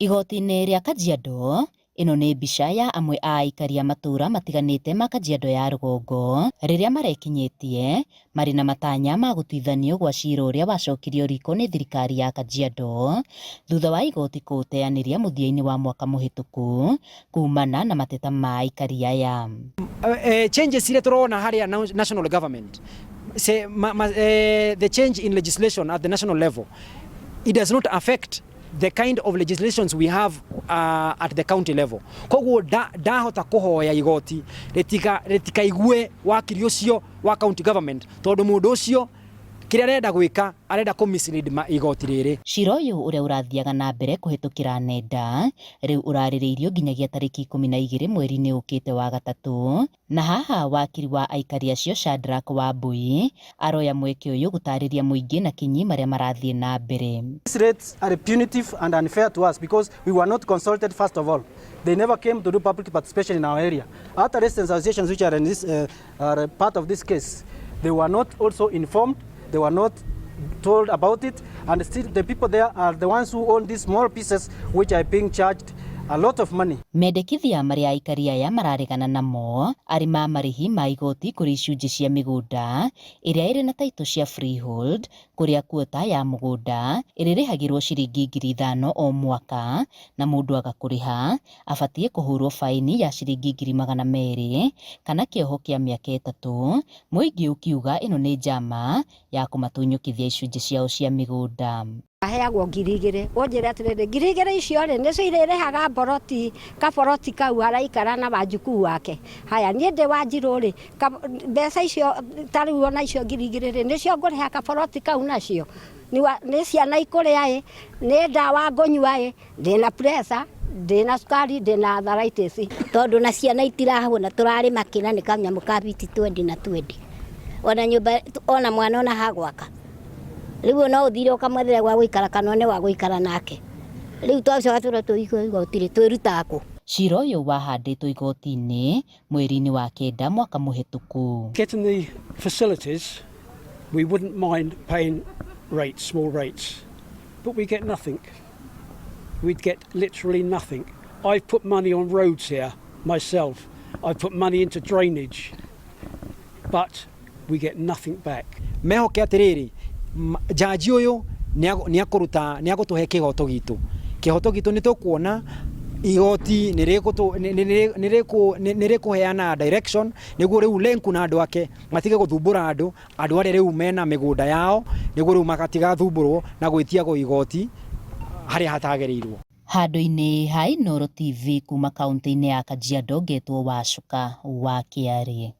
Igoti-inĩ rĩa Kajiado, ĩno nĩ mbica ya amwe a aikari a matũũra matiganĩte ma Kajiado ya rũgongo rĩrĩa marekinyĩtie marĩ na matanya ma gũtuithanio gwa cira ũrĩa wacokirio riko nĩ thirikari ya Kajiado thutha wa igoti kũũteanĩria mũthia-inĩ wa mwaka mũhĩtũku kumana na mateta ma aikari aya. Changes iria tũrona harĩa national government say, ma, ma, the change in legislation at the national level, it does not affect the kind of legislations we have at the county level. Koguo ndahota kũhoya igoti rĩtikaigue wakiri ũcio wa county government, tondũ mũndũ ũcio kĩrĩa arenda gwĩka, arenda kũ mislead igoti rĩrĩ. Cira ũyũ ũrĩa ũrathiaga na mbere kũhĩtũkĩra nenda rĩu ũrarĩrĩirio nginyagia tarĩki 12 mweri-inĩ ũkĩte wa gatatũ. Na haha wakiri wa aikari acio Shadrack Wambui aroya mweke ũyũ gũtarĩria mũingĩ na kinyi marĩa marathiĩ na mbere. These rates are punitive and unfair to us because we were not consulted first of all. They never came to do public participation in our area. Other residents associations which are, in this, are part of this case, they were not also informed, they were not told about it, and still the people there are the ones who own these small pieces which are being charged a lot of money. Mendekithia marĩa aikari aya mararegana namo arĩ ma marĩhi ma igoti kũrĩ icunjĩ cia mĩgũnda ĩrĩa ĩrĩ na taitũ cia freehold, kũrĩa kuota ya mũgũnda ĩrĩrĩhagĩrwo ciringi 5,000 o mwaka, na mũndũ aga kũrĩha abatiĩ kũhũrwo baini ya ciringi 200,000 kana kĩoho kĩa mĩaka 3, mũingĩ ũkiuga ĩno nĩ njama ya kũmatunyũkithia icunjĩ ciao cia mĩgũnda. Aheagwo 2,000, ũnjĩre atĩrĩrĩ, 2,000 icio rĩ, nĩcio irĩrĩhaga mboroti, kaboroti kau araikara na wanjukuu wake. Haya, niĩ ndĩ Wanjirũ rĩ, mbeca icio ta rĩu ona icio 2,000 rĩ, nĩcio ngũrĩha kaboroti kau nacio? Nĩ ciana ikũrĩa ĩ, nĩ ndawa ngũnyua ĩ, ndĩna pressure, ndĩna cukari, ndĩna arthritis. Tondũ na ciana itirahũna, tũrarĩma kĩna nĩ kanyamũ ka biti twendi na twendi. Ona nyũmba, ona mwana ona hagwaka. Rĩu no ũthire ũkamwethere gwa gũikara kana one wa gũikara nake. Rĩu twacoka tũrĩa tũigua gũtirĩ, twĩrutaga kũ? Cira ũyũ wahandĩtwo igoti-inĩ mweri-inĩ wa kenda mwaka mũhĩtũku. Getting the facilities, we wouldn't mind paying rates, small rates, but we get nothing. We'd get literally nothing. I've put money on roads here myself. I've put money into drainage, but we get nothing back. Mehoke atĩrĩrĩ, jaji ũyũ nĩ agũtũhe kĩhoto gitũ. Kĩhoto gitũ nĩ tũkuona igoti nĩ rĩkũheana direction nĩguo rĩu Lenku na andũ ake matige gũthumbũra andũ, andũ arĩa rĩu mena mĩgũnda yao, nĩguo rĩu magatigathumburwo na gwĩtiagwo igoti harĩa hatagĩrĩirwo. Handũ-inĩ ha Inooro TV kuma kaunti-inĩ ya Kajiado, ngetwo Wacuka wa Kĩarĩ.